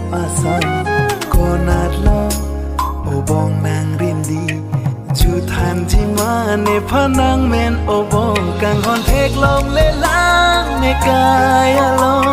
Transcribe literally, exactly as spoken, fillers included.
Ason konatlo obong nang rindi, juthanji ma nephan nang men obong, kanghon theklongle lang ne kai along.